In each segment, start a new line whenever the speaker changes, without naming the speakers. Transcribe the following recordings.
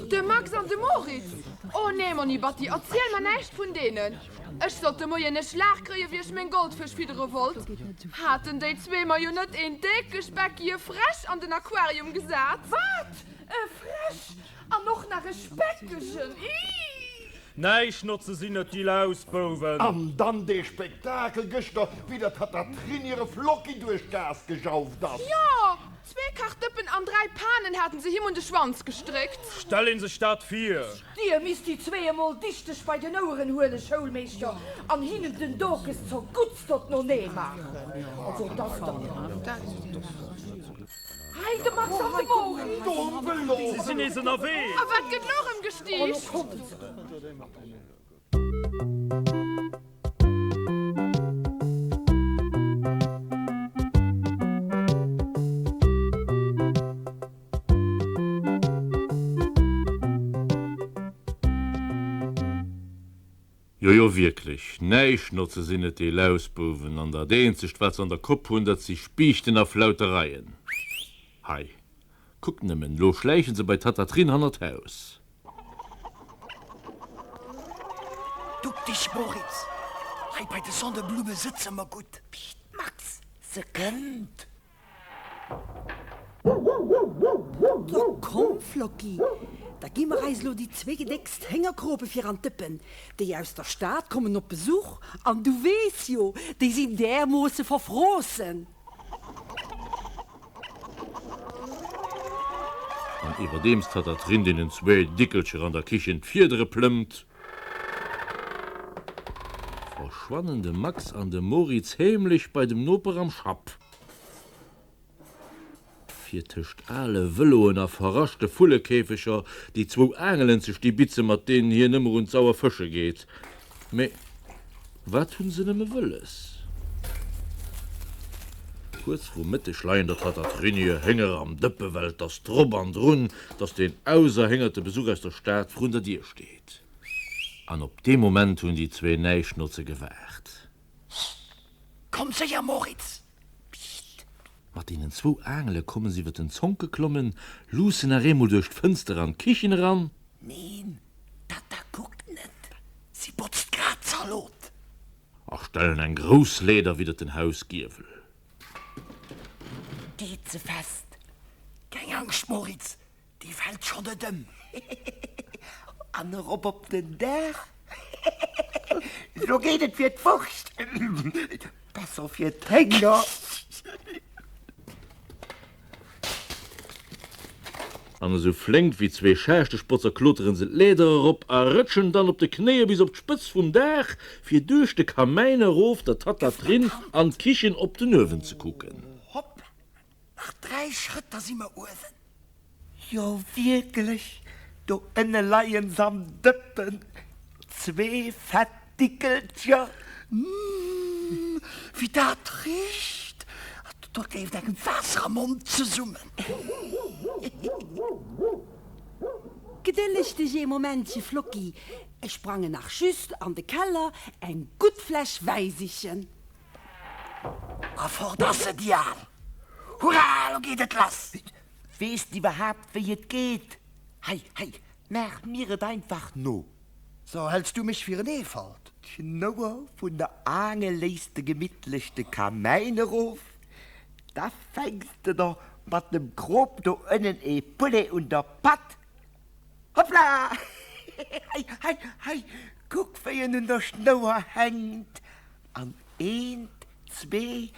De Max an de Moritz? Oh nee, Monni Batty, erziel mer näischt vun deenen! Ech sollt de Moien e Schlag kréien, wéi ech meng Goldfësch fiddere wollt. Haten déi zwee mer jo net een décke Speckie Fräsch an den Aquarium gesat? Wat? E Fräsch? An och nach e speckegen? Ii!
Näischt notze sinn et, déi Lausbouwen!
An dann dee Spektakel gëschter, wéi der Tatta Trinn hire Flocki duerch d'Gaass gejauft ass!
Jo, Zwee Kachdëppen an 3 Panen haten se him un de Schwanz gestréckt.
Stell een sech dat vir!
Dir misst déi zwee emol dichteg bei den Oueren huelen, Schoulmeeschter, an hinnen den Dokes zerguttst op d'Nonee maachen. Also, 't ass der.
Hei, de Max an de Moritz!
Do um Vëlo!
Si sinn nees ënnerwee!
A wat gëtt lo erëm gestiicht?
Jojo wierklech, näischt notze sinn et déi Lausbouwen, an dat eenzegt wat se an der Kopp hunn, dat si Spiichten a Flautereien. Hei, kuckt nëmmen, lo schläichen se bei d'Tatta Trinn hannert d'Haus.
Duck dich, Moritz! Hei bei de Sonneblumme sëtze mer gutt. Piicht, Max, se kënnt!
Da komm, Flocki, da gi mer eis elo déi zwéi déckst Héngerkrope fir an d'Dëppen. Déi aus der Stad kommen op Besuch, an du weess jo, déi sinn därmoosse verfroossen.
An iwwerdeems d'Tatta Trinn deenen zwéi Dickelcher an der Kichen d'Fiedere plëmmt, verschwannen de Max an de Moritz heemlech bei dem Noper am Schapp, fir tëscht ale Vëloen a verraschte Vullekäfeger déi zwou Aangelen ze stibitzen, mat deenen hien ëmmer un d'Sauer fësche geet. Mee wat hunn se nëmme wëlles? Kuerz vru Mëtteg leien der Tatta Trinn hir Hénger am Dëppe well 't ass drop an drun, dass deen auserhéngerte Besuch aus der Stad vrun der Dier steet. An op dee Moment hunn déi zwee Näischtnotze gewaart.
Komm séier, Moritz! Pscht!
Mat deenen zwou Aangele komme se iwwer den Zonk geklommen, luussen nach eemol duerch d'Fënster an d'Kichen eran.
Neen, d'Tatta kuckt net, si botzt grad d'Zalot.
A stellen eng grouss Leeder widder den Hausgiewel.
Deet se fest. Keng Angscht, Moritz, Déi fält scho net ëm. An erop op den Daach. Lo geet et fir d'Wurscht. Besser fir d'Hénger.
An esou flénk wéi zwee Schaaschteschbotzer kloteren se d'Leeder erop a rëtschen dann op de Knéie bis op d'Spëtz vum Daach, fir duerch de Kamäin erof der Tatta Trinn an d'Kichen op den Uewen ze kucken.
Hopp, nach 3 Schrëtt, da si mer uewen. Jo wierklech, do ënne leien s'am Dëppen, zwee fett Dickelcher. Mmh, wéi dat richt, do leeft engem d'Waasser am Mond zesummen.
Gedëlleg dech ee Momentche, Flocki, ech sprangen nach just an de Keller eng gutt Fläsch Wäi sichen.
A fort ass se, déi Al! Hurra, lo geet et lass! Weess d'iwwerhaapt, wéi et geet? Hei, hei, maach mir et einfach no! So, häls du mech fir en Eefalt? D'Schnouer vun der Aangel léiss de gemittlech de Kamäin erof, da fänks de der mat dem Krop do ënnen ee Poulet un der Patt. Hoppla! Hei, hei, hei, kuck wéi en un der Schnouer hänkt! An eent, zwee,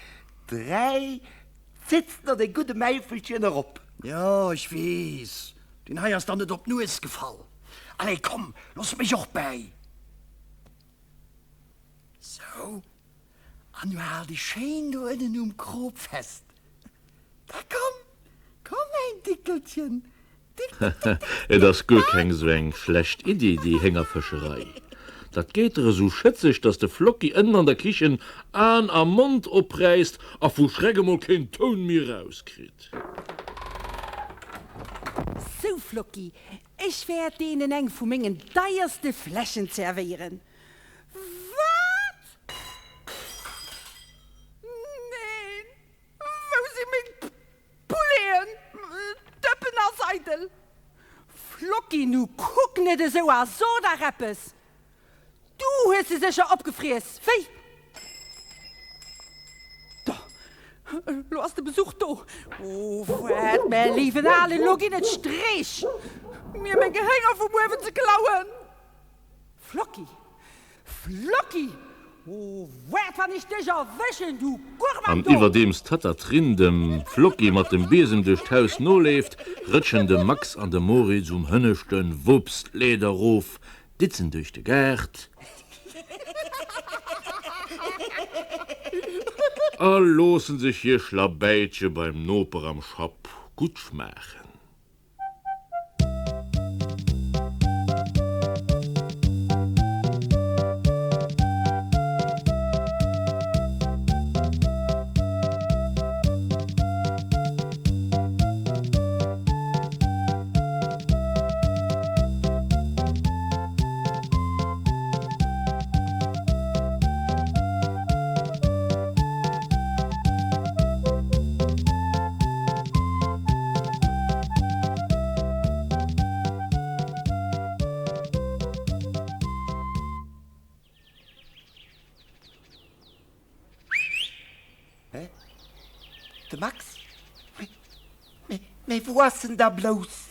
dräi, zitzt der dee gudde Mäifelchen erop. Jo, ech weess, deen hei ass der net op d'Nues gefall. Allez, komm, looss mech och bäi. Sou, an nu hal dech schéin do ënnen um Krop fest. Da komm, komm, mäin Dickelchen,
Et ass guer keng sou eng schlecht Iddi, déi Héngerfëscherei. Dat geet der esou schëtzeg, dass de Flocki ënnen an der Kichen Aen a Mond opräisst a vu Schreck emol keen Toun méi erauskritt.
Sou, Flocki, ech wäert deenen eng vu mengen deierste Fläschen zerwéieren. Wat? Neen, wou si meng Pouleten? Dëppen? Donnerweddel! Flocki, nu kuck net esou a so dach eppes! Du hues se sécher opgefriess, wéi? Do, elo ass de Besuch do. O, waart, mä léiwen Alen, elo ginn et Streech, mir meng Hénger vum Uewen ze klauen. Flocki, Flocki, o, waart, wann ech dech erwëschen, du
An
Gurmak do!
iwwerdeems d'Tatta Trinn dem Flocki mat dem Biesem duerch d'Haus noleeft, rëtschen de Max an de Moritz um hënneschten Wups d'Leeder erof, Ditzen duerch de Gaart a loossen sech hir Schlabäitche beim Noper am Schapp gutt schmaachen.
Hä? De Max? Mee wou ass en da blouss?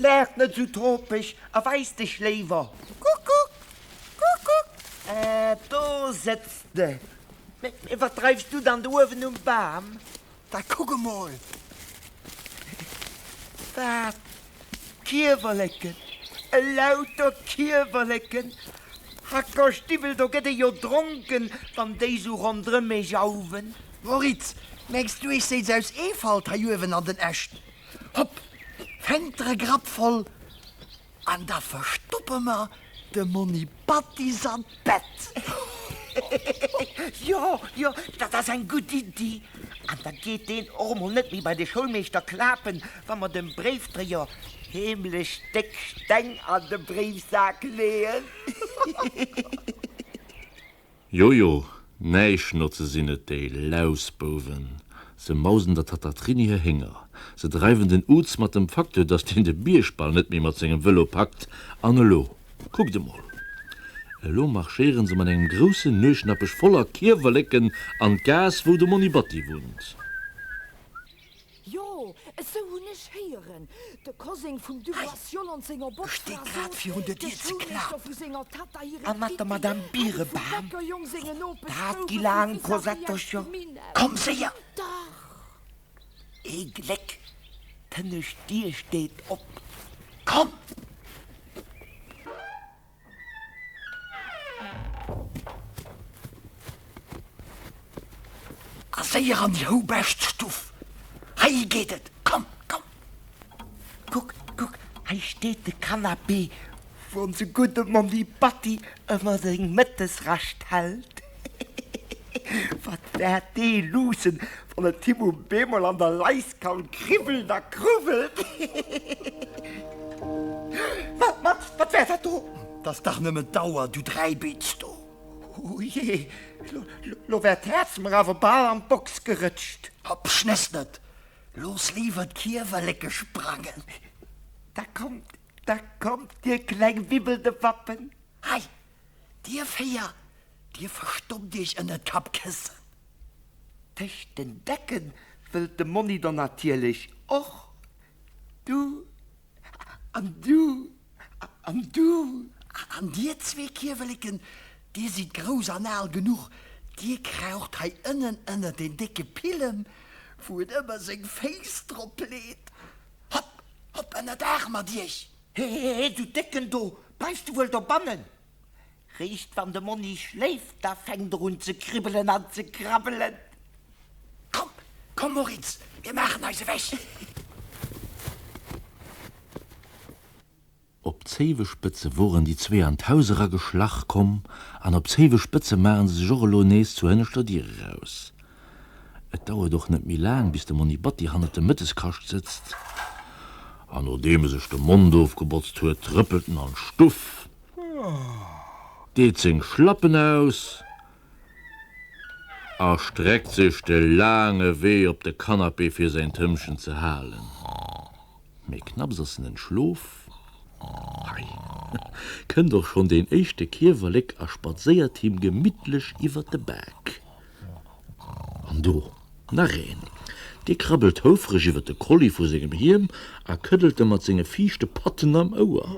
Laach net sou topeg a weis dech léiwer. Kuckuck! Kuckuck! Äh, do sëtz de. Mee wat dreifs du dann do uewen um Bam?
Da kuck emol!
Wat? Kiewerleken? Elauter Kiewerleken? Hackerstiwwel, do gëtt ee jo dronken, wann déi sou rondrëm ee jauwen.
Moritz, mengs du ech séiz aus Eefalt hei uewen an den Äscht? Hopp, fänk der e Grapp voll an da verstoppe mer de Monni Battis an d'Bett.
Jo, jo, dat ass eng gutt Iddi. An da geet deen och emol net méi bei de Schoulmeeschter klapen, wa mer dem Bréifdréier heemlech déck Steng an de Bréifsak leeën.
Jojo, näischt notze sinn et, déi Lausbouwen. Se mausen der Tatta Triny hir Hénger, se dreiwen den Uz mat dem Facteur, dass deen de Biergball net méi mat sengem Vëlo packt. An elo, kuckt emol, elo marschéiere se mat engem groussen Nueschnappech voller Kiewerleken an d'Gaass, wou de Monni Batti wunnt.
Jo, esou hunn ech héieren. De Koseng vum Dubois Yolande senger
Ech sti
Botzfra
grad
sot,
virun der
de
Dier ze
Schoulmeeschter
klapen.
vu senger Tatta hire
A mat der
Kitty,
Madame
hei vum
Birebam,
Bäckerjong sengen
dat
Nopeschbouwe
gi
vu
laang
vis-à-vis aus
Kosettercher.
dem Minett.
Komm séier!
Dach!
Ee Gléck, d'hënnescht Dier steet op.
Komm! A séier an déi houbescht Stuff! Hei geet et! Komm, komm!
Kuck, kuck, hei steet de Canapé, wou onse gudde Monni Batty ëmmer seng Mëttesrascht hält. Wat wäert dee luussen, wann et him um bemol an der Laiskann kribbelt a kruwwelt? Wat, wat, wat wär dat do?
't ass dach nëmmen d'Auer, du Dräibeets do!
O jee, lo wär d'Häerz mer awer bal an d'Box gerëtscht.
Hopp, schnëss net, looss léiwer d'Kiewerleke sprangen.
Da kommt, da kommt, dir kleng Wibbeldewappen.
Hei, dir 4, dir verstoppt iech ënner d'Kappkëssen.
Tëscht den Decken wëllt de Monni der natierlech och. Du an du an du.
An dir zwee Kierweleken, dir sidd grouss an al genuch, dir kraucht hei ënnen ënner deen décke Pillem, wou en ëmmer seng Féiss drop leet. Hopp, hopp, ënner Daach mat iech!
He, he, he, du Décken do, bleifs du wuel dobannen? Réischt wann de Monni schléift, da fänkt er un ze kribbelen an ze krabbelen.
Komm, komm Moritz, mir maachen eis ewech!
Op d'Zéiwespëtze woren déi zwee an d'Haus erageschlach komm, an op d'Zéiwespëtze maachen se sech och elo nees zur hënneschter Dier eraus. Et dauert och net méi laang, bis de Monni Batti hannert dem Mëtteskascht sëtzt, an nodeem e sech de Mond ofgebotzt huet, trëppelt en an d'Stuff, deet seng Schlappen aus. A streckt sech de laange Wee op de Canapé fir säin Tëmmchen ze halen. Mee knapps ass en entschlof, hei kënnt och schonn deen éischte Kiewerlek a spadséiert him gemittlech iwwer de Bak. An do nach een, dee krabbelt houfreg iwwer de Kolli vu sengem Hiem a këddelt e mat senge fiichte Patten am Ouer.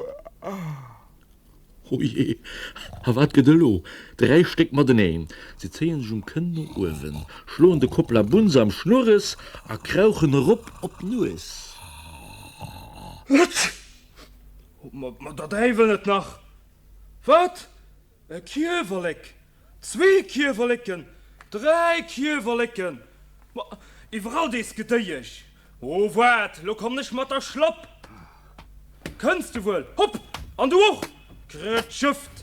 O jee, a wat gëtt elo? 3 Stéck mateneen, se zéien sech um Kënn no uewen, schloen de Kopplabunz am Schnurres a krauchen erop op d'Nues.
Wat? Ma der Däiwel net nach! Wat? E Kiewerlek! Zwee Kiewerleken! Dräi Kiewerleken! Ma iwwerall dees Gedéiesch! O waart, lo kommen ech mat der Schlapp! Kënns de wuel? Hopp! An du och! Grëtschëft!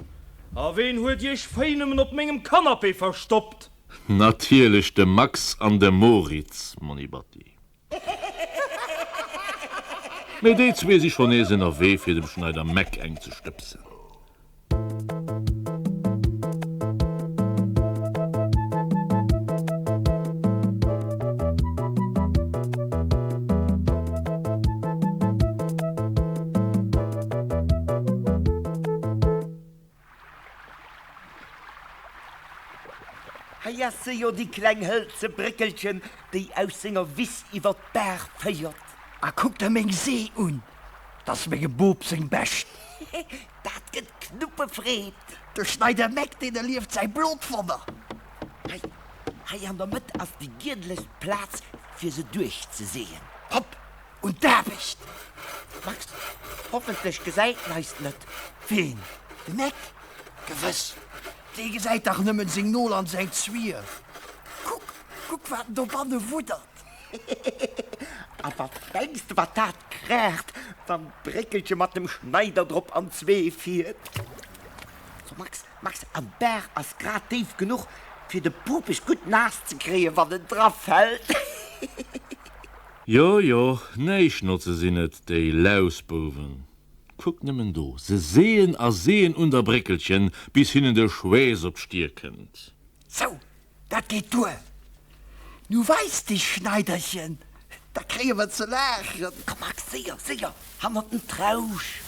A ween huet iech féi nëmmen op mengem Canapé verstoppt?
Natierlech de Max an de Moritz, Monni Batti. Mee déi zwee si schonn nees ënnerwee fir dem Schneider Meck eng ze stëbsen.
Hei ass se jo, déi kleng hëlze Bréckelchen, déi aus senger Wiss iwwer d'Baach féiert.
A kuck der meng See un, 't ass mengem Bop seng bescht.
Dat gëtt Knuppefreed.
De Schneider Meck, deen erlieft säi blot Wonner.
Hei, hei an der Mëtt ass déi giedlechst Plaz, fir se duerchzeseeën.
Hopp, un d'Aarbecht!
Max, hoffentlech gesäit en eis net.
Ween? De Meck? Gewëss, dee gesäit dach nëmmen seng Nol an säin Zwier. Kuck, kuck wat en dobanne wuddert.
A wat denks de wat dat kraacht, wann d'Bréckelche mat dem Schneider drop an zwee fiert? So Max, Max, an d'Baach ass grad déif genuch, fir de Pupeg gutt naass ze kréien, wann en drafält.
Jo, jo, näischt notze sinn et, déi Lausbouwen. Kuck nëmmen do, se seeën a seeën un der Bréckelchen, bis hinnen de Schweess op d'Stier kënnt.
Sou, dat geet duer. Nu weis dech, Schneiderchen, da kréie mer ze laachen.
Komm, Max, séier, séier, hannert den Trausch.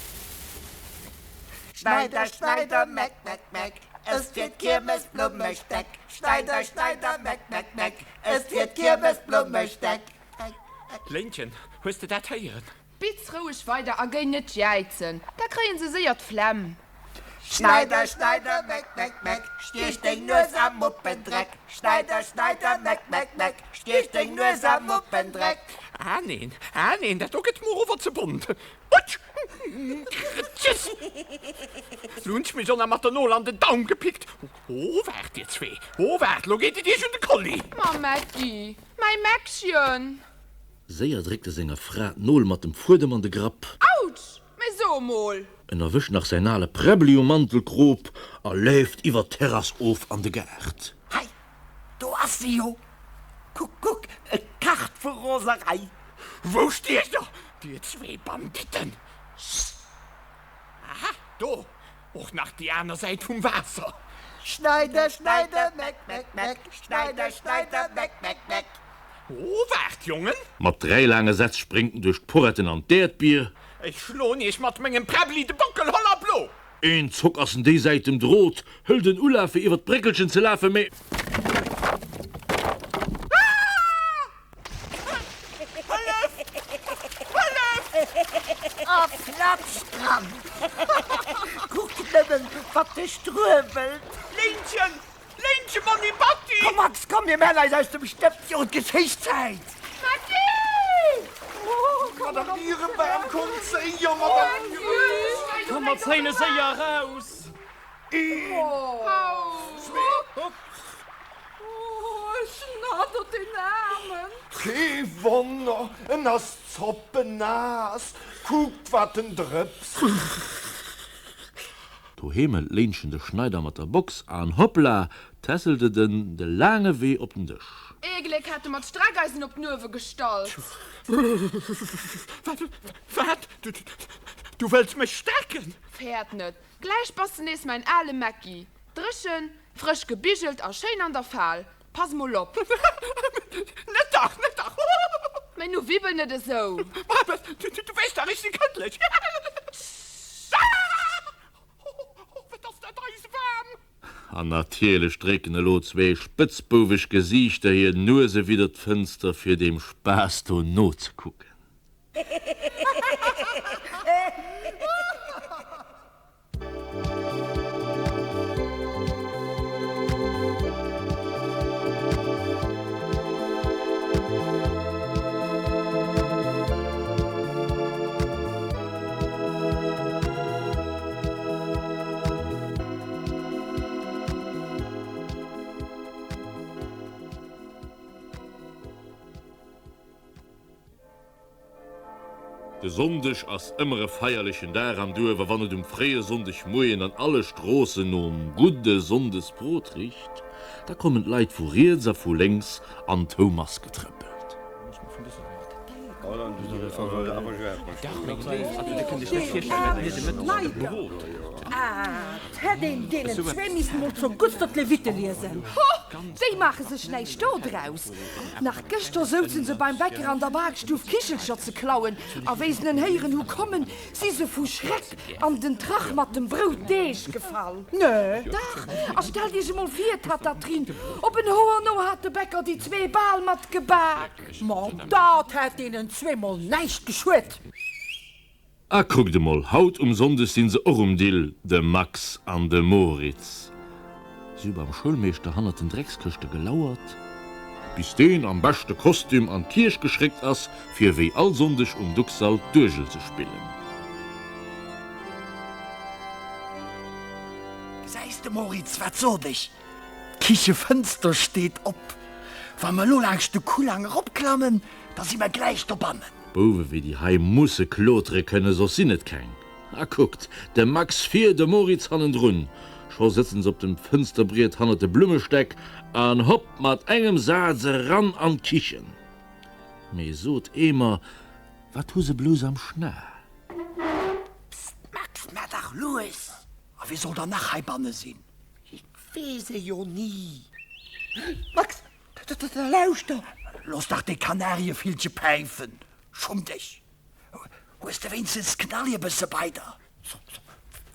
Schneider, Schneider, meck, meck, meck, ësst fir d'Kiermes Blummestäck. Schneider, Schneider, meck, meck, meck, ësst fir d'Kiermes Blummestäck.
Léinchen, hues de dat héieren?
Bitz roueg weider a géi net jäizen, da kréien se séier d'Flemm.
Schneider, Schneider, meck, meck, meck, stiech deng Nues am Muppendreck. Schneider, Schneider, meck, meck, meck, stiech deng Nues am Muppendreck.
Ah neen, ah neen, dat do gëtt muer ower ze bont. Utsch! Krëtjes! Lo hunn ech mech och nach mat der Nol an den Daum gepickt. Oh waart, dir zwee, oh waart, lo geet et iech un de Kolli.
Ma Mecki, mäi Meckchen!
Séier dréckt e senger Fra d'Nol mat dem Fuedem an de Grapp.
Autsch! Mee so emol!
En erwëscht nach säin ale Präbbeli um Mantelkrop a leeft iwwer d'Terrass of an de Gaart.
Hei, do ass se jo! Kuck, kuck, e kacht vu Roserei!
Wou stiecht der, dir zwee Banditten? Sst! Aha, do! Och nach déi aner Säit vum Waasser.
Schneider, Schneider, meck, meck, meck, Schneider, Schneider, meck, meck, meck.
Oh, waart, Jongen!
Mat dräi laange Sätz spréngt en duerch d'Poretten an d'Äerdbier.
Ech schloen iech mat mengem Präbbli de Bockel hollerblo!
Een Zock ass en déi Säit dem Drot, hëlt en Ulaf fir iwwer d'Bréckelchen ze lafen, mee.
Hëllef! Hëllef!
A klatsch dran! Kuck nëmmen, wat de struewelt!
Léinchen! Léinchen, Monni Batti!
Komm, Max, komm, mir man eis aus dem Stëpp! Jo, et gëtt héich Zäit!
Matti!
Madame Nierenbam, kommt séier! Madame Nierenbam!
Komm, mer zéine séier eraus!
Een, zwee.
Oh, ech schnaddert den Aarmen.
Kee Wonner, en ass zoppenaass. Kuckt, wat en drëpst.
Doheem hëlt Léinchen de Schneider mat der Box an hoppla, tässelt et en de laange Wee op den Dësch.
Ee Gléck hat e mat Streckeisen op d'Nuewe gestallt.
Wat? Wat? Du wëlls mech strecken?
Fäert net, gläich bass de nees mäin ale Mecki. Dréchen, frësch gebigelt a schéin an der Fal. Pass mol op.
Net dach, net dach.
Mä nu wibbel net esou.
Du weess dach, ech si këntlech. Wat ass dat eis waarm!
An natierlech drécken elo zwee spëtzbouweg Gesiichter hir Nuese widder d'Fënster, fir deem Spaass do nozekucken. De Sonndeg ass ëmmer e feierlechen Dag am Duerf a wann et um fréie Sonndegmoien an alle Stroossen nom gudde Sonndesbrot richt, da kommen d'Leit vu riets a vu lénks an d'Houmass getrëppelt.
D'hätt een deenen zwee missen mol zur Guttster d'Levite liesen.
Ho, déi maache sech näischt do draus. Nach gëschter souzen se beim Bäcker an der Bakstuff Kichelcher ze klauen, a wéi se en héieren hu kommen, si se vu Schreck an den Trach mat dem Broutdeeg gefall.
Nee.
Dach, a stellt iech emol vir, Tatta Trinn, op en Hoer no hat de Bäcker déi zwee bal mat gebak.
Ma dat hätt deenen zweemol näischt geschuet.
A kuckt emol, haut um Sonndeg sinn se och um Dill, de Max an de Moritz. Si hu beim Schoulmeeschter hannert den Dreckskëschte gelauert, bis deen am beschte Kostüm an d'Kierch geschréckt ass, fir wéi all Sonndeg um Duxall d'Uergel ze spillen.
Gesäis de, Moritz, wat sot ech? D'Kichefënster steet op. Wa mer elo laanscht de Kullang eropklammen, da si mer gläich dobannen.
Bouwe wéi déi hei musse klotere kënnen, soss sinn et keng. A kuckt, de Max vir, de Moritz hannendrun. Scho sëtzen se op dem Fënsterbriet hannert de Blummestäck an hopp, mat engem Saz eran an d'Kichen. Mee sot eemer, wat hu se blouss am Schna?
Psst, Max, maach dach lues! A wie soll dann nach heibanne sinn?
Et weess ee jo ni. Max, lauschter!
Looss dach dee Kanarievillche päifen! Schumm dech! Hues de wéinstens Knallierbësse bei der?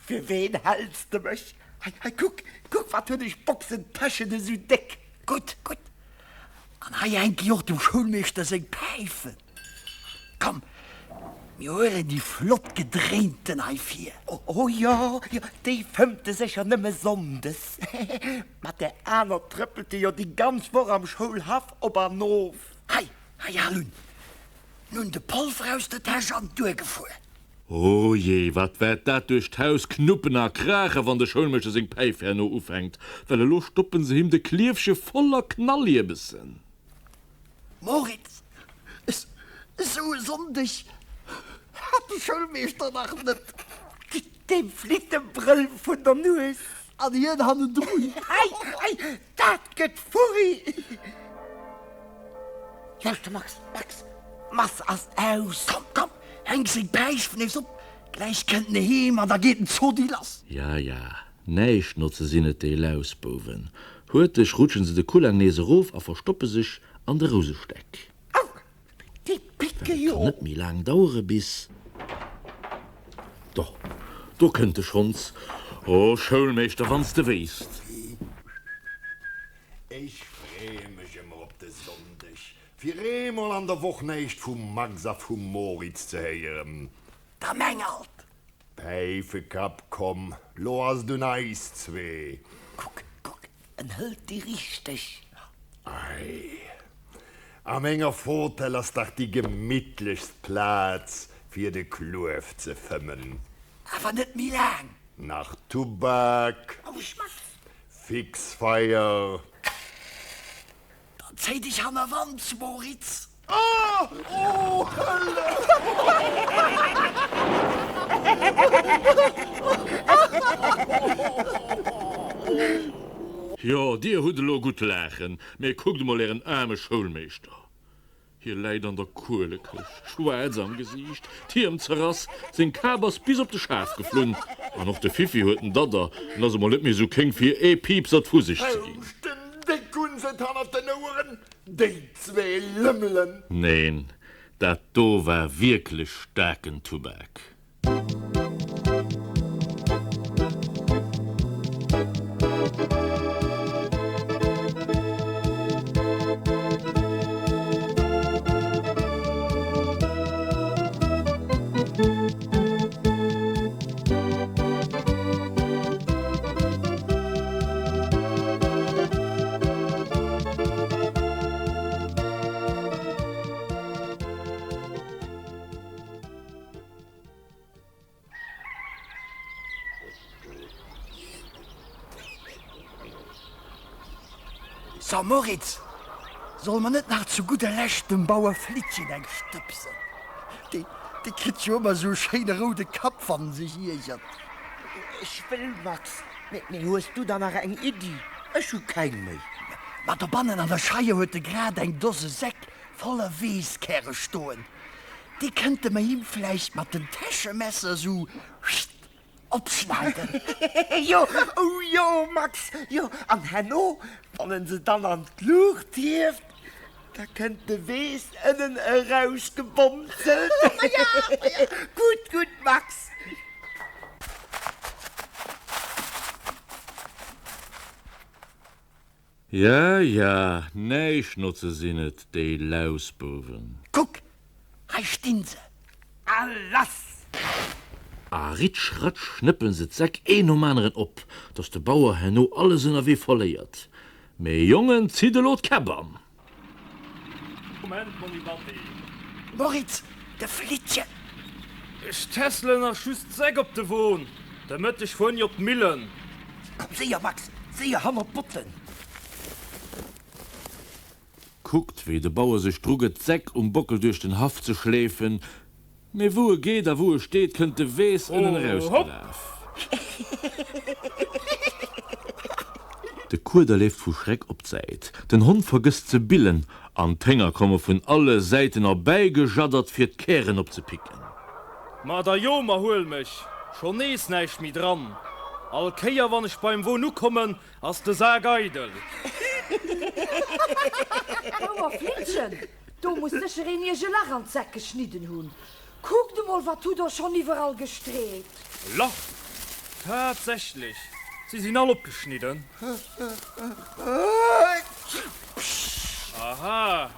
Fir ween häls de mech? Hei, hei, kuck, kuck, wat hunn ech Boxentäschen esou déck!
Gutt, gutt! An hei hänke jo och dem Schoulmeeschter seng Päifen. Komm, mir huelen déi flott gedréinten hei vir.
O jo, jo, déi fëmmt e sécher nëmme sonndes. Mat där aner trëppelt e jo déi ganz Woch am Schoulhaff op an of.
Hei, hei, hal un. Nun de Polver aus der Täsch an d'Duer gefuer.
O jee, wat wäert dat duerch d'Haus knuppen a kraachen, wann de Schoulmeeschter seng Päif herno ufänkt, well elo stoppen se him de Kliefche voller Knallierbessen.
Moritz, Esou e Sonndeg hat de Schoulmeeschter nach net.
Deem flitt de Brëll vun der Nues.
An hien hannendrun.
Ei, ei, dat gëtt Furri! Lauschter, Max, Max, d'Mass ass aus.
Komm, komm, hänk seng Päif nees op, gläich kënnt en heem an da geet den Zodi lass.
Ja, ja, näischt notze sinn et, déi Lausbouwen. Huerteg rutschen se de Kullang nees erof a verstoppe sech an de Rousestäck.
Au! Déi picke
Well et
jo!
kann net méi laang dauere bis. Do, do kënnt e schonns. O Schoulmeeschter, wann s de wéisst.
Ech freeë mech ëmmer op de Sonndeg, fir eemol an der Woch näischt vum Max a vum Moritz ze héieren.
Da meng alt!
Päifekapp, komm, lo ass et un eis zwee.
Kuck, kuck, en hëlt déi richteg.
Ei, a menger Fotell ass dach déi gemittlechst Plaz, fir de Kluef ze fëmmen.
Awer net méi laang.
Nach Tubak, Fixfeier.
Dann zéi dech hannerwands, Moritz.
Ah! Oh, Hëllef!
Jo, dir hutt elo gutt laachen, mee kuckt emol ären aarme Schoulmeeschter. Hie läit an der Kuelekëscht, schwaarz am Gesiicht, d'Hiem zerrass, seng Kap ass bis op de Schaf geflunn an och de Fiffi huet en Dadder, en ass emol net méi esou kéng fir ee Piipsert vu sech ze ginn.
Houscht en déck un. se et hannert den Oueren, déi zwee Lëmmelen!
Neen, dat do war wierklech staarken Tubak.
So Moritz, solle mer net nach zu gudder Lescht dem Bauer Flittchen eng stëbsen? Dee kritt jo ëmmer esou e schéine roude Kapp, wann en sech iergert.
Ech wëll, Max, mee hues du dann nach eng Iddi? Ech hu keng méi.
Ma dobannen an der Scheier huet e grad eng Dose Säck voller Weesskäre stoen. Déi kënnte mer him vläicht mat dem Täschemesser sou scht opschneiden.
Jo, oh jo, Max, jo, an herno, wann en se dann an d'Luucht hieft, da kënnt de Weess ënnen erausgebonzelt. Gutt, gutt, Max.
Ja, ja, näischt notze sinn et, déi Lausbouwen.
Kuck, hei stinn se!
A lass!
A ritsch ratsch schnëppen se d'Säck een nom aneren op, dass de Bauer herno alles ënnerwee verléiert. Mee Jongen, zitt elo d'Käpp an!
Moment, Monni Batti.
Moritz, de Flittchen!
Ech tässelen nach just d'Säck op de Won. De Mëtteg fueren ech op d'Millen.
Komm séier, Max, séier hannert d'Botten!
Kuckt, wéi de Bauer sech drugëtt, d'Säck um Bockel duerch den Haff ze schleefen. Mee wou e geet a wou e steet, kënnt de Weess ënnen erausgelaf. De Kueder leeft vu Schreck op d'Säit, den Hond vergësst ze billen an d'Hénger komme vun alle Säiten erbäigejaddert, fir d'Kären opzepicken.
Ma da jo, ma huel mech, schonn nees näischt méi dran. All Kéier wann ech beim Won ukommen, ass de Sak eidel.
Bauer Flittchen, Do muss sécher een iech e Lach an d'Säck geschnidden hunn. Kuckt emol, wat hutt der schonn iwwerall gestreet?
E Lach? Tatsächlech, si sinn all opgeschnidden. Aha,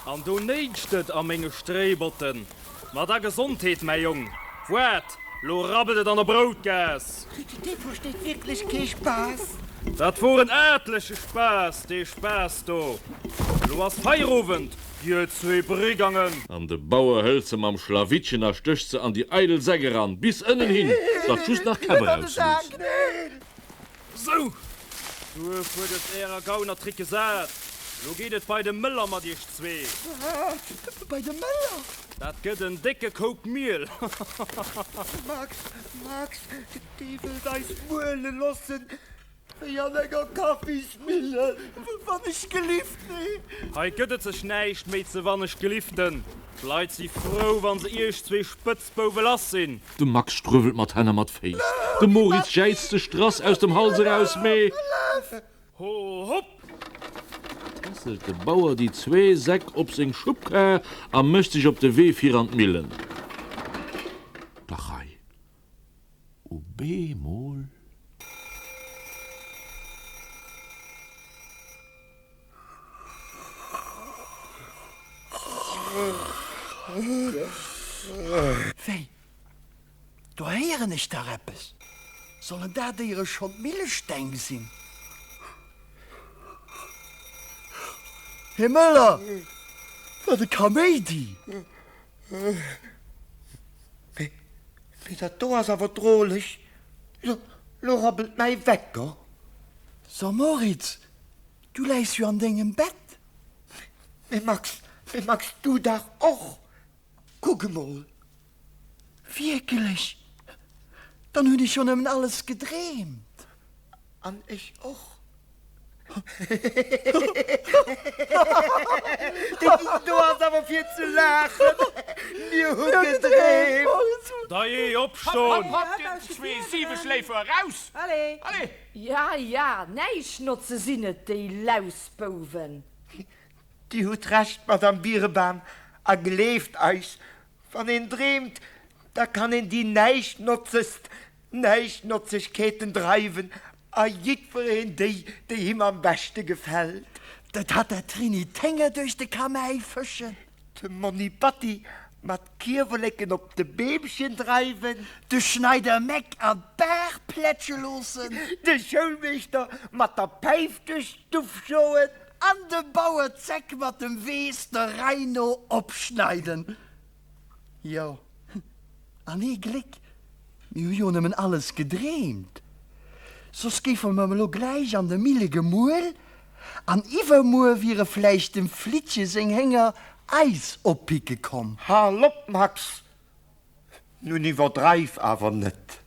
an do néitscht et a menge Stréibotten. Ma da Gesondheet, mäi Jong! Woart, lo rabbelt et an der Broutgaass!
Dee versteet wierklech kee Spaass.
Dat wor en aartleche Spaass, dee Spaass do! Lo ass Feierowend, dir zwee Brigangen!
An de Bauer hëlt se mam Schlawittchen a stécht se an déi eidel Säck eran, bis ënnen hin, datt just nach d'Käpp erausluussen.
Sou, duerf huet et ärer Gaunertricke sat. Lo geet et bei de Mëller mat iech zwee.
Wat? Bei de Mëller?
Dat gëtt en décke Koup Miel.
Max, Max, dee wëllt eis muele lossen wéi an enger Kaffismillen.
Wann ech gelift, nee.
Hei gëtt et sech näischt méi ze wann ech geliften. D'Leit si frou, wa se iech zwee Spëtzbouwe lass sinn.
De Max struewelt mat Hänn a mat Féiss, de Moritz jäizt de Strass aus dem Hals eraus, mee.
Ho, hopp!
Tässelt de Bauer déi zwee Säck op seng Schubkar a mécht sech op de Wee fir an d'Millen. Dach hei, u beemol.
Wéi? Do héieren ech dach eppes. Sollen dat éiere schonn d'Millesteng sinn? Här Möller, wat e Kaméidi!
Mee dat do ass awer droleg. Lo rabbelt mäi Wecker.
So Moritz, du läis jo an dengem Bett.
Mee Max, mee Max, du dach och! Kuck emol!
Wierklech? Dann hunn ech jo nëmmen alles gedreemt.
An ech och. Déi do ass awer fir ze laachen. Mir hu gedreemt!
Dajee, opstoen!
Hopp, hopp, dir zwee Siweschléifer, eraus!
Allez!
Allez!
Ja, ja, Näischnotze sinn et, déi Lausbouwen!
Dir hutt Recht, Madame Birebam, a gleeft eis, wann een dreemt, da kann een déi näischnotzegst Näischnotzegkeeten dreiwen a jiddwereen déi, déi him am beschte gefält.
Der Tatta Triny d'Hénger duerch de Kamäi fëschen.
Dem Monni Batty mat Kierwerleken op de Beemchen dreiwen.
De Schneider Meck an d'Baach plätsche loossen.
De Schoulmeeschter mat der Päif duerch d'Stuff joen.
An de Bauer Zeck mat dem Weess der Rei no opschneiden. Jo, an ee Gléck, mir hu jo nëmmen alles gedreemt, soss géife mer elo gläich an de Mille gemuel an iwwermuer wiere vläicht dem Flittche seng Hénger eis oppicke komm.
Hal op, Max! Nun iwwerdreif awer net.